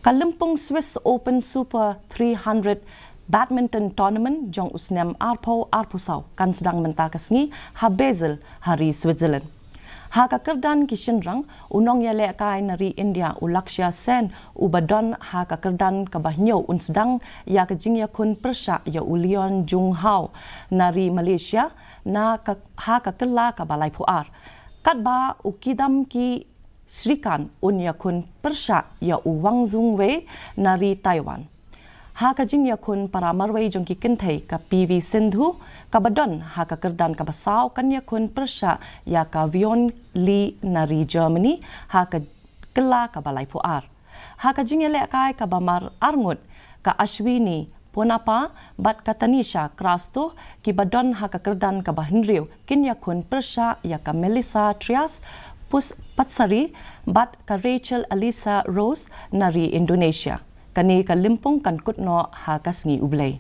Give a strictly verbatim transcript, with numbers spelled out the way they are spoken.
Ka lympung Swiss Open Super three hundred Badminton Tournament jong u snem arphew arphew saw kan sdang mynta ka sngi ha Basel, ha ri Switzerland. Ha ka kyrdan ki shynrang, u nongïalehkai na ri India u Lakshya Sen, uba don ha ka kyrdan kaba hynñiew, un sdang ïa ka jingïakhun pyrshah ïa u Leon Jung Hao na ri Malaysia, na ka, ha ka kylla kaba laiphew ar. Katba u Kidambi Srikanth un ïakhun pyrshah ïa u Wang Jung Wei na ri Taiwan. Ha ka jingïakhun para marwei jong ki kynthei, ka P V Sindhu, kaba don ha ka kyrdan kaba saw, kan ïakhun pyrshah ïa ka Vion Li na ri Germany ha ka kylla kaba laiphew ar. Ha ka jingïalehkai kaba mar arngut, ka Ashwini Ponnappa bad ka Tanisha Crasto, kiba don ha ka kyrdan kaba hynriew, kin ïakhun pyrshah ïa ka Melissa Trias Pus Patsari bad ka Rachel Alyssa Rose na ri Indonesia. Kane ka lympung kan kut noh ha ka sngi U Blei.